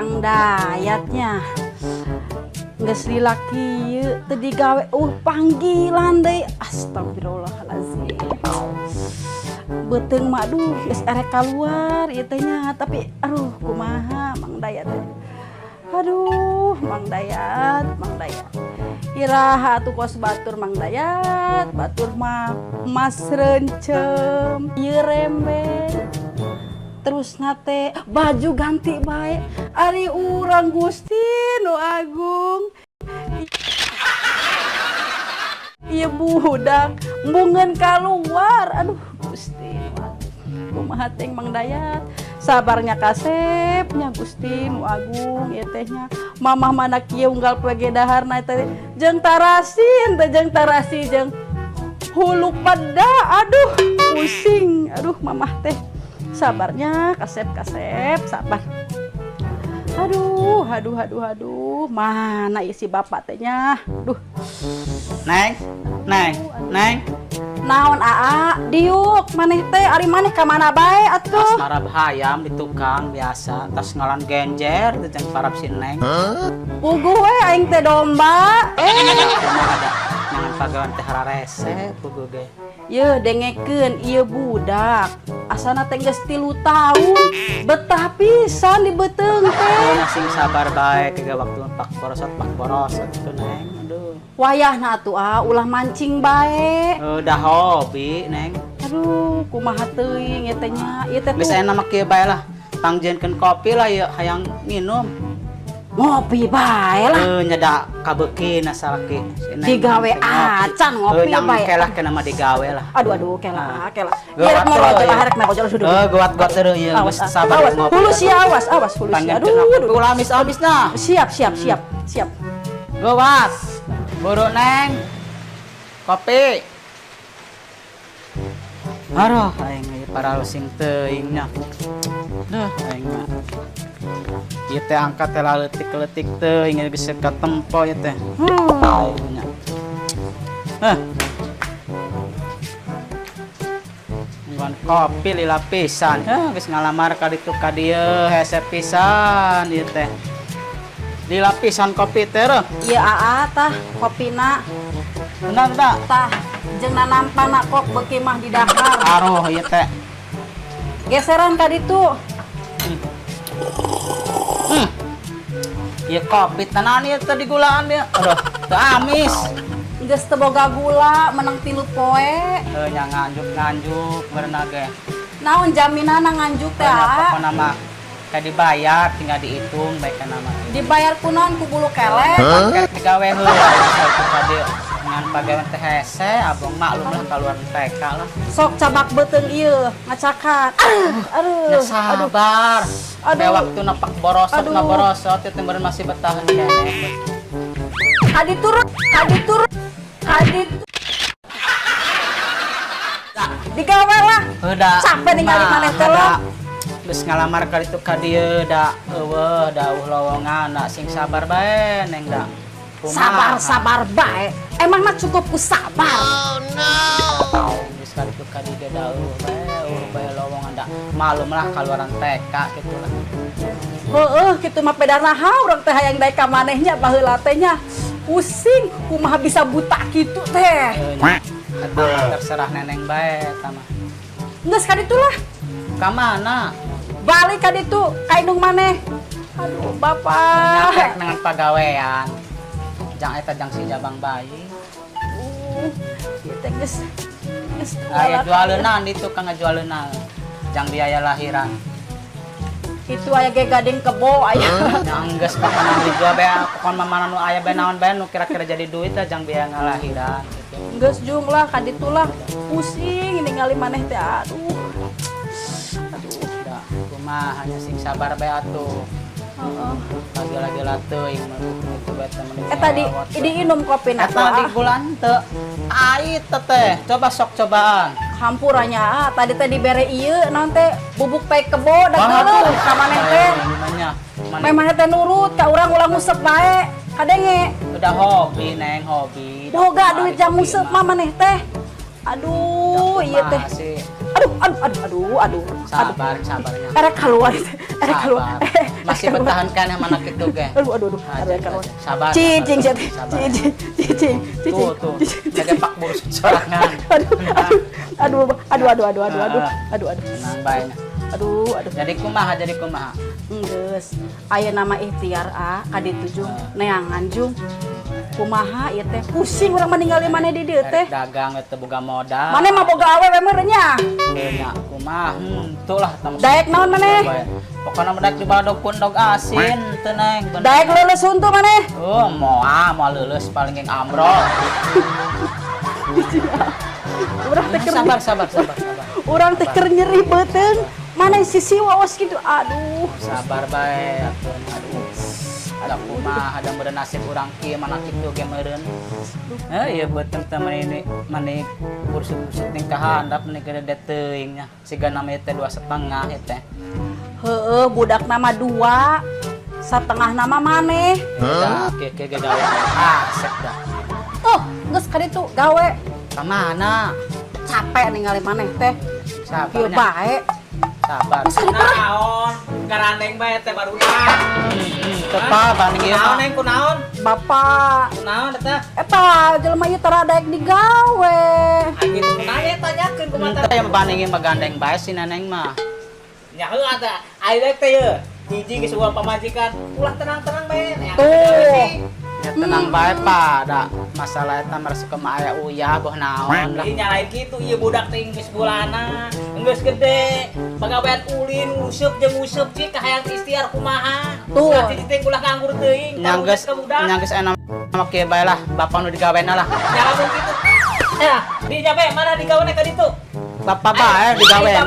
Mang Dayatnya. Geus lila kieu teu digawe panggilan deui. Astagfirullahalazim. Beuteung mah aduh geus erek kaluar ieu teh nya, tapi aduh kumaha Mang Dayat teh. Aduh, Mang Dayat, Mang Dayat. Iraha atuh kos batur Mang Dayat, batur mah mas rencem, ieu rembeng. Terus nate baju ganti bae. Ari urang Gusti nu Agung. Ieu budak embungeun kaluar. Aduh Gusti nu Agung. Kumaha teh Mang Dayat? Sabarnya kasep nya Gusti nu Agung ieu teh nya. Mamah mana kieu unggal poe ge daharna teh jeung tarasin teh, jeung tarasi jeung hulu peda. Aduh pusing. Aduh mamah teh. Sabarnya kasep, kasep, sabar. Aduh, aduh, aduh, aduh. Mana isi bapak teh nya? Aduh. Neng, Neng, Neng. Naon aa, diuk maneh teh, ari maneh ka mana bae atuh? Tas marab hayam di tukang biasa, tas ngalan genjer teh jeung parab si Neng. Puguh we aing teh domba. Eh, kumaha ada nyangan pagawean teh hararese puguh ge. Ye dengekeun ieu budak. Asana teh geus 3 taun, betah pisan di beuteung teh. Nya sing sabar bae ke waktu pak borosot itu Neng. Aduh. Wayahna atuh ah ulah mancing bae. Udah hobi Neng. Aduh, kumaha teuing ieu teh nya. Ieu teh Geus tuh aya mah kieu bae lah. Pangjieunkeun kopi lah ieu hayang minum. Ngopi bae lah. Eh nya da kabeukina salaki. Si Neng Digawe ngopi. Acan ngopi Eh, nyang bae. Kelah kena mah digawe lah. Aduh aduh kela kela. Gawat Ieu rek ngorojol tuh, lah, rek ngorojol sudah. Eh gawat-gawat terus ieu Awas, geus sabar awas. ngopi. Hulu sia, awas, awas hulu sia. Aduh, aduh. Ulah amis-amis nah. Siap, siap, siap, siap. Gawat. Buru Neng. Kopi. Aduh, aing ieu paralusing teuing nya. Duh, aing mah. Ieu teh angkat teh leutik-leutik teuing geus katempo ieu teh. Aing nya. Heh. Nungguan kopi lila pisan. Heh, geus ngalamar ka ditu ka dieu hese pisan ieu teh. Lila pisan kopi teh reuh. Ieu aa tah kopina. Benar tak? Tah jeung nanampana kok beuki mah di dahar. Aruh ieu teh. Geseran ka ditu. Ieu kopi tenan ieu teh digulaan ieu. Aduh, teu amis. Geus teu boga gula menang 3 poe. Heuh nya nganjuk-nganjuk beurna ge. Naon jaminanna nganjuk teh Nya aa? Pokona mah kayak dibayar tinggal dihitung bae kana mah. Dibayar ku naon, ku bulu kelek? Paket digawe heula itu tadi ngan pagawean teh hese abong maklum lah kaluar TK lah. Sok cabak beuteung ieu ngacakan. Aduh, aduh, Ya aduh. sabar. Aduh. Kayak waktu napak borosot Aduh. na borosot itu meureun masih betahan keneh. Kadi turun, kadi turun, kadi digawe lah. Udah. Capek ningali maneh teh lah. Geus ngalamar ka ditu ka dieu da eueuh da eueuh lowongan da sing sabar bae Neng da. Kumaha? Sabar, sabar bae. Emangna cukup ku sabar? Geus ka ditu ka dieu da eueuh bae lowongan da. Malum lah kaluaran TK gitu lah. Heeh, kitu mah pedarna urang teh hayang daek ka manehnya baheula teh nya. Pusing, kumaha bisa buta kitu teh. Heuh nya. Eta terserah Neneng bae eta mah. Geus ka ditu lah. Ka mana? Balik ka ditu ka indung maneh. Aduh, bapak. Nyapek dengan pagawean. Jang eta jang si jabang bayi. Ieu teh geus geus Aya jualeunan di tukang ngajualeunan. Jang biaya lahiran. Itu aya ge gading kebo aya. Yang geus pakanan dijual bae pokon mah mana nu aya bae naon bae nu kira-kira jadi duit lah jang biaya ngalahiran gitu. Geus jung lah ka ditu lah. Pusing ningali maneh teh aduh. Aduh. Da kumaha nya sing sabar bae atuh. Heeh. Lagi-lagi lah teuing mah kitu bae teh mending Eta di ngelewat. Diinum kopina Eta di gulan teu. Ait teh. Coba sok cobaan. Hampurannya ah, tadi teh dibere ieu naon teh bubuk tai kebo da geuleuh ka maneh teh. Nya. Memang teh nurut ka urang ulah ngusep bae. Kadenge. Udah hobi Neng, hobi. Boga duit jam ngusep mah maneh teh. Aduh, ieu teh. Masih. Aduh. Aduh, aduh, aduh, aduh, aduh. Sabar, sabarnya. Erek keluar itu. Erek keluar. Sabar. Masih bertahan kan yang mana gitu ge. Aduh, aduh, aduh. Aja, Erek keluar. aja. Sabar. Cicing, sabar, cicing, sabar. cicing, cicing, cicing. Tuh, tuh. Jaga pak burus sorangan. Aduh, aduh, aduh, aduh, aduh, aduh, aduh, aduh, aduh, aduh, Tenang bae. Aduh, aduh. Jadi kumaha, jadi kumaha. Enggeus, aya nama ikhtiar a ka ditu jung, neangan jung. Kumaha ieu teh? Pusing urang mah ningali maneh di dieu teh. Erek dagang teu boga modal. Maneh mah boga awewe meureun nya. Nya kumaha henteu lah tah. Daek naon maneh? Pokona mah daek di baladog pundog asin teu neng. Bener. Daek leuleus huntu maneh. Oh, moal moal leuleus paling geng amrol. Urang teh keur Sabar, sabar, sabar, sabar. Urang teh keur nyeri beuteung. Maneh sisi waos kitu. Aduh. Sabar bae atuh. Aduh. Ada kumaha ada meureun nasib urang kieu mana kitu ge meureun. Heuh, ieu beuteung teh mani mani bursut-bursut ning ka handap mani gede teuing nya. Siga nama teh 2,5 ieu teh. Heeh, budak nama 2. Satengah nama maneh. Dah, kieu kieu ge gawe. Ah, sek dah. Tuh, geus ka ditu gawe. Ka mana? Capek ningali maneh teh. Sabar Kieu nya. bae. Sabar. Masa diperah? Naon? Garandeng bae teh barudak. Tepa banding ieu Kunaon mah. neng kunaon? Bapak. Kunaon eta? Eta jelema ieu tara daek digawe. Ah gitu kunaon ya tanyakeun kumaha Henteu yang banding ieu mah gandeng bae si neneng mah. Nya heuh atuh. Ayeuna teh ye. Hiji geus uang pamajikan, ulah tenang-tenang bae. Tuh. Ya tenang bae Pak, da masalah eta mah resep mah aya uyah boh naon lah. Ieu nyalain kitu ieu budak teh geus bulana, geus gede, pagawean ulin nguseup jeung nguseup cik kahayang istiar kumaha. Tuh. Ulah cicing teh ulah nganggur teuing, Nya geus ka budak. nya geus aya nama kieu bae lah, bapak nu digawena lah. Nya lamun kitu. Ya, di jabe mana digawena ka ditu? Bapak bae digawena.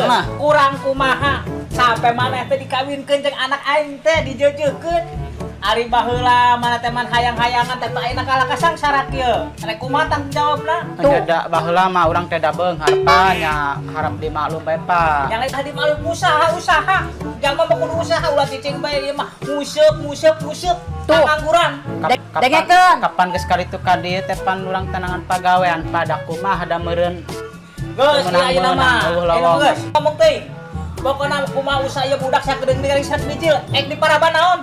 Mah. Kurang kumaha sampai mana teh dikawinkeun jeung anak aing teh dijeujeukeun. Ari baheula mana teh man hayang-hayangan teh ayeuna kalah ka sangsara kieu. Rek kumaha tanggung jawabna? Tuh. Da baheula mah urang teh da beunghar Pak, nya harap dimaklum bae Pak. Yang lain tadi malu usaha-usaha. Jangan mah kudu usaha ulah cicing bae ieu mah nguseup nguseup nguseup. Tuh. Pangangguran. Dengekeun. Kapan geus kali itu ka dieu teh pan urang tenangan pagawean pada kumaha da meureun. Geus ieu ayeuna mah. Eueuh Ayeuna lowong. geus. Ngomong teuing. Pokona kumaha usaha ieu budak sakedeung ningali sat bijil, ek di paraban naon?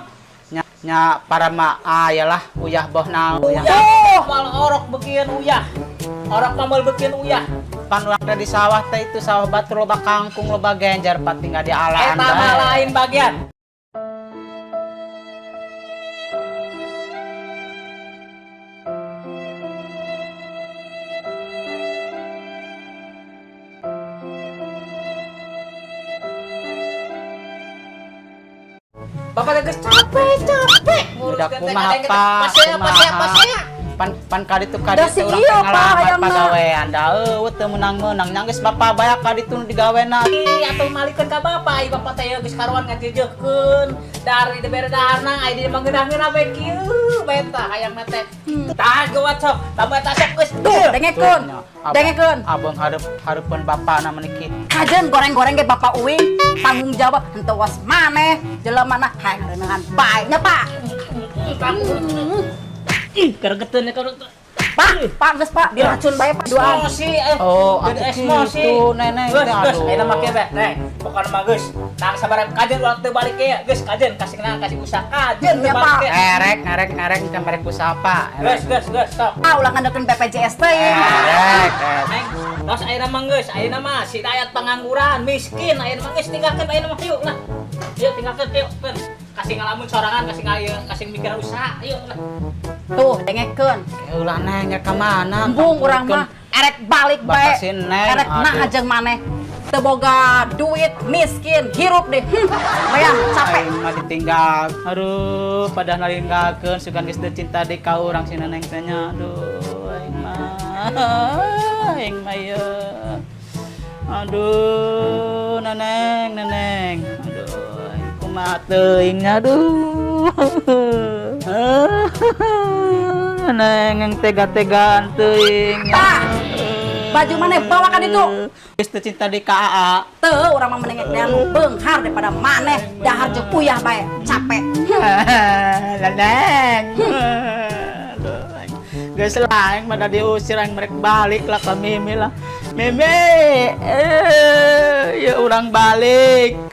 Nya nya para ma aya lah uyah boh naon uyah. Uyah. Moal orok beukieun uyah. Orok mah moal beukieun uyah. Pan urang teh di sawah teh itu sawah batur loba kangkung loba genjer pat tinggal di alaan Eta mah bae. lain bagian. Bapak geus capek-capek Udah nguruskeun teh kumaha kadang Pak, pasea pasea kumaha. pasea. Pan pan ka ditu ka Da ditu si urang ieu, teh Pak, ngalamar hayangna. pagawean da eueuh teu meunang-meunang nya geus bapak bae ka ditu nu digawena. Ih, atuh malikeun ka bapak, ai bapak teh geus karuan ngajeujeukeun dari dibere daharna ai di mah ngeunah-ngeunah bae kieu bae tah hayangna teh. Tah geuwat sok, tambah tah sok geus. Tuh, dengekeun. Dengekeun. Abang hareup hareupeun bapak na meni kitu. Kajen goreng-goreng ge bapak uing tanggung jawab henteu was maneh jelema na hayang reuneuhan bae nya Pak. Ih, geregeteun ka Pak, Pak geus Pak diracun bae Pak duaan. Emosi eh. Oh, Jadi atuh emosi. kitu, neneng Geus, teh, geus, aduh. ayeuna mah kieu teh. Neng, pokona mah geus. Tang sabar kajen urang teu balik ge, geus kajen kasih kenang kasih usaha kajen teu Ya, balik Pak. ge. Erek erek erek can barek usaha Pak. Geus, geus, geus, stop. Ah, ulah ngandelkeun BPJS teh. Erek erek. Neng, terus ayeuna mah geus, ayeuna mah si dayat pengangguran, miskin, ayeuna mah geus tinggalkeun ayeuna mah yuk lah. Yuk tinggalkeun yuk, keun. Kasih ngalamun sorangan, kasih ngalieu, kasih mikir usaha, yuk lah. Tuh, dengekeun. Ulah neng ka mana? Embung urang mah erek balik bae. Bapak si Neng, Erek nah aduh. jeung maneh. Teu boga duit, miskin, hirup deh. Bayang capek. Aing mah ditinggal. Aduh, padahal ninggalkeun sugan geus teu cinta di ka urang si neneng teh nya. Aduh, aing mah. Aing mah ieu. Aduh, neneng, neneng. Aduh, aing kumaha teuing aduh. Neneng yang tega-tegaan teuing. Pak, baju maneh bawa ka ditu. Geus teu cinta di ka AA. Teu urang mah mending nu beunghar daripada maneh dahar jeung uyah bae. Capek. Neneng. Aduh, aing. Geus lah aing mah da diusir aing merek balik lah ka Mimi lah. Mimi. urang balik.